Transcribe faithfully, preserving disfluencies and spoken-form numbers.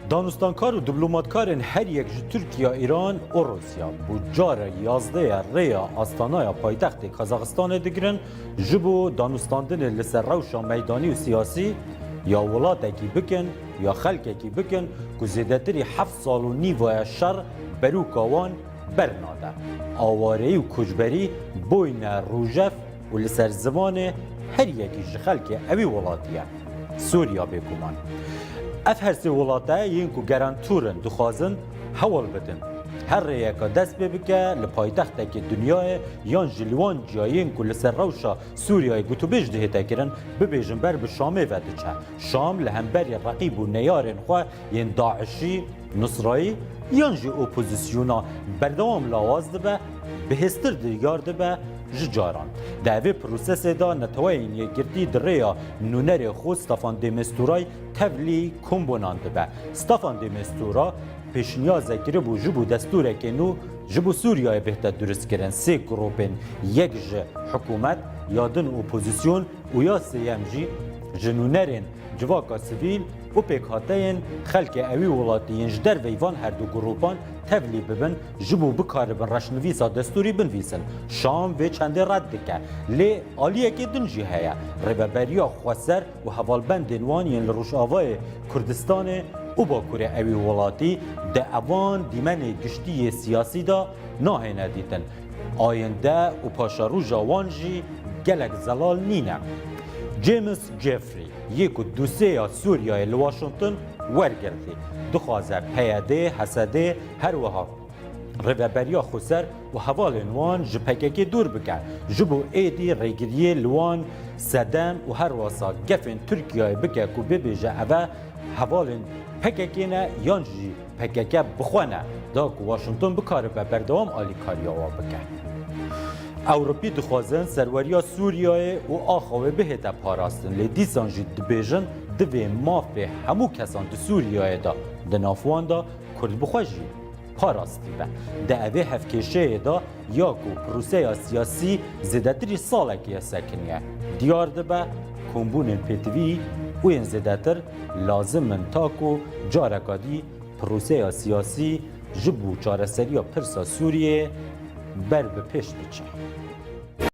Danûstankar û diplomatkarên her yek ji Tirkiye, Îran û Rûsya bo cara yazdeh rêya Astanaya paytextê Kazaxistanê digirin, ji bo danûstandinê li ser rewşa meydanî û siyasî ya welatekî bikin, ya xelkekî bikin ku zêdetirî heft sal û nîv e şer berûka wan bernade. Awareyî û koçberî boyne rûjev û li ser zimanê her yekî ji xelkê ewî welatî ye. Sûriya bêguman. Ev her sê welate yên ku gerantûr in, dixwazin hewl bidin her rêyeka dest pê bike li paytextekê dinyayê yan jî li wan ciyayên ku li ser rewşa Sûriyeyê gotûbêj dihête kirin, bibêjin ber bi Şamê ve diçe. Şam li hemberî reqîb û neyarên xwe yên DAIŞî, Nusrayî yan jî opozisyona berdewam lawaz dibe, bihêztir diyar dibe ji caran. Di evê prosesê de Neteweyên Yekgirtî di rêya nûnerê xwe Staffan de Misturayî tevlî kombûnan dibe. Staffan de Mistura pêşniyazek kiribû ji bo destûrekê nû ji bo Sûriyeyê bihte duristkirin. Sê grûpên, yek ji hikûmet, ya din opozîsyon û ya sêyem jî ji nûnerên civaka sivîl û pêkhateyên xelkê ewî welatî yên ji derveyî van her du grûpan tevlî bibin, ji bo bikaribin reşnivîsa destûrî binivîsin. Şam vê çendê red dike. Lê aliyekê din jî heye. Rêveberiya Xweser û hevalbendên wan yên li Rojavayê Kurdistanê û Bakurê ewî welatî di evan dîmenê giştî yê siyasî de nahêne dîtin. Ayinde û paşeroja wan jî gelek zelal nîne. James Jeffrey yê ku dosyeya Sûriyeyê li Washington wergirtî, dixwaze P Y D, H S D, her wiha Rêveberiya Xweser û hevalên wan ji P K K dûr bike, ji bo êdî rêgiriyê li wan sedem û herwasa gefên Tirkiyeyê bike ku bibêje eve hevalên P K K ne yan jî P K K bi xwe ne, da ku Washington bikaribe berdewam alîkariya wan bike. Ewropî dixwazin serweriya Sûriyeyê û axa wê bihête parastin, lê dîsan jî dibêjin divê mafê hemû kesan di Sûriyeyê de, di nav wan de Kurd bi xwe jî, parastî be. Di evê hevkêşeyê de ya ku proseya siyasî zêdetirî salekê ye sekiniye, diyar dibe kombûnên pêtivî û yên zêdetir lazim in ta ku careka dî proseya siyasî ji bo çareseriya pirsa Sûriyeyê ber bi pêş biçe.